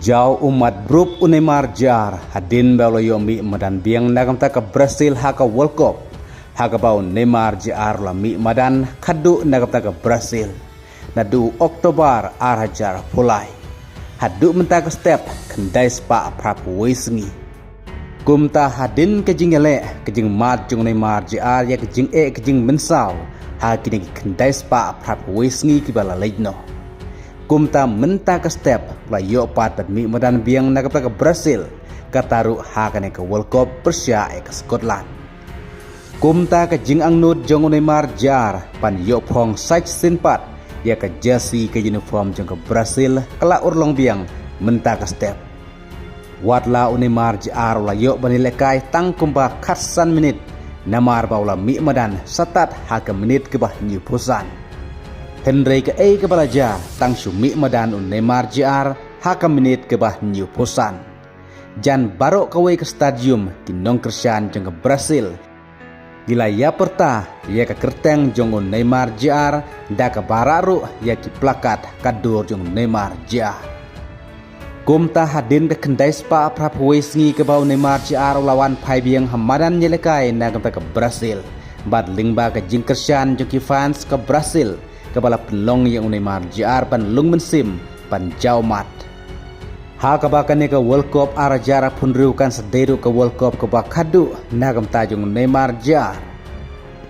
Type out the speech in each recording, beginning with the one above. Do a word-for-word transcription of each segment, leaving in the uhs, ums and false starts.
Jaw ummat brup u Neymar Jr hadien ba u la ïoh mih madan biang na ka bynta ka Brazil ha ka World Cup, ha kaba u Neymar Jr u la mih madan khadduh na ka bynta ka Brazil naduh u October ar hajar arphew lai haduh mynta ka step khyndai spah phra phew wei sngi. Kumta hadien ka jingïaleh ka jingmad jong u Neymar Jr ïa ka jingeh ka jingmynsaw ha kine ki khyndai spah phra phew wei sngi kiba la leit noh. Kumta mynta ka step u la ïoh pat ban mih madan biang na ka bynta ka Brazil, kata ruh ha kane ka World Cup pyrshah ïa ka Scotland. Kumta ka jingangnud jong u Neymar Jr ban ïoh phong sa shisien pat ïa ka jersey ka uniform jong ka Brazil ka la urlong biang mynta ka step. Wat la u Neymar Jr u la ïoh ban ïalehkai tang kumba khatsan minit, namar ba u la mih madan sa tad ha ka minit kaba hynñiew phew san. Hynrei kaei kaba la jia, tang shu mih madan u Neymar Jr ha ka minit kaba hynñiew phew san. Jan baroh kawei ka stadium ki nongkyrshan jong ka Brazil ki la ïa pyrta ïa ka kyrteng jong u Neymar Jr da kaba rah ruh ïa ki plakat ka dur jong u Neymar Jr. Kumta hadien ka khyndai spah phra phew wei sngi kaba u Neymar Jr u la wan phai biang ha madan ïalehkai na ka bynta ka Brazil, bad lyngba ka jingkyrshan jong ki fans ka Brazil, kaba la pynlong ïa u Neymar Jr ban lung mynsiem ban jaw ummat. Ha kaba kane ka World Cup ar hajar arphew hynriew kan sa dei ruh ka World Cup kaba khadduh na ka bynta jong u Neymar Jr,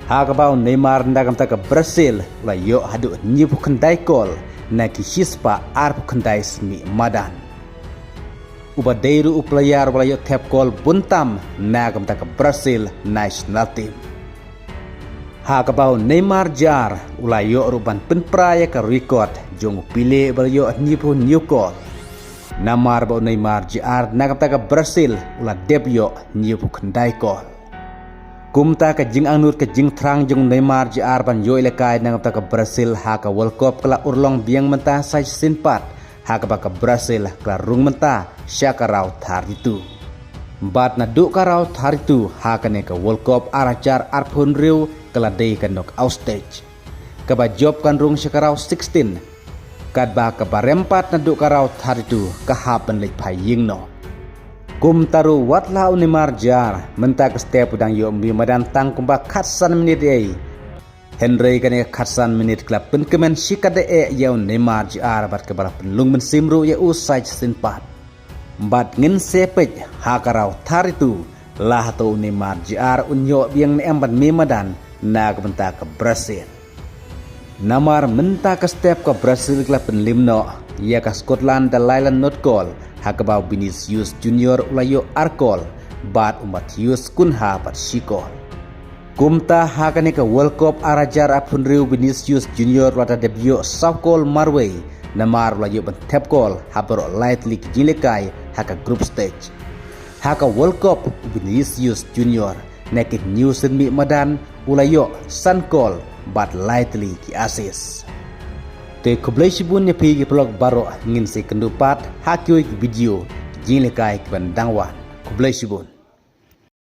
ha kaba u Neymar na ka bynta ka Brazil u la ïoh haduh hynñiew phew khyndai kol na ki shi spah arphew khyndai sngi mih madan. Uba dei ruh u player uba la ïoh thep kol bun tam na ka bynta ka Brazil national team. Ha kaba u Neymar Jr u la ïoh ruh ban pynpra ïa ka record jong u Pele uba la ïoh hynñiew phew hynñiew kol. Namar ba u Neymar Jr na ka bynta ka Brazil u la dep ïoh hynñiew phew khyndai kol. Kumta ka jingangnud ka jingthrang jong u Neymar Jr ban ïoh ïalehkai na ka bynta ka Brazil ha ka World Cup ka la urlong biang mynta sa shisien pat, ha kaba ka Brazil ka la rung mynta sha ka round thirty-two. Bad naduh ka round thirty-two ha kane ka World Cup ar hajar arphew hynriew ka la dei ka knockout stage, kaba jop kan rung sha ka round sixteen, katba kaba rem pat naduh ka round thirty-two ka hap ban leit phai ïing noh. Kumta ruh wat la u Neymar Jr mynta ka step u dang ïoh mih madan tang kumba khatsan minit ei, hynrei kane ka khatsan minit ka la pynkmen shikatdei eh ïa u Neymar Jr bad kaba la pynlung mynsiem ruh ïa u sa shisien pat. Bad ngin sa peit ha ka round thirty-two la hato u Neymar Jr un ïoh biang ne em ban mih madan na ka bynta ka Brazil. Namar mynta ka step ka Brazil ka la pynliem noh ïa ka Scotland da lai la not kol, ha kaba u Vinicius Junior u la ïoh ar kol, bad u Matheus Cunha pat shi kol. Kumta ha kane ka World Cup ar hajar arphew hynriew u Vinicius Junior u la da dep ïoh saw kol marwei, namar u la ïoh ban thep kol ha baroh lai tylli ki jinglehkai ha ka group stage. Ha ka World Cup u Vinicius Junior na ki hynñiew sien mih madan u la ïoh san kol bad lai tylli ki assist. Te khublei shibun ïa phi ki paralok baroh, ngin sa ïakynduh pat ha kiwei ki video ki jinglehkai ki ban dang wan. Khublei shibun.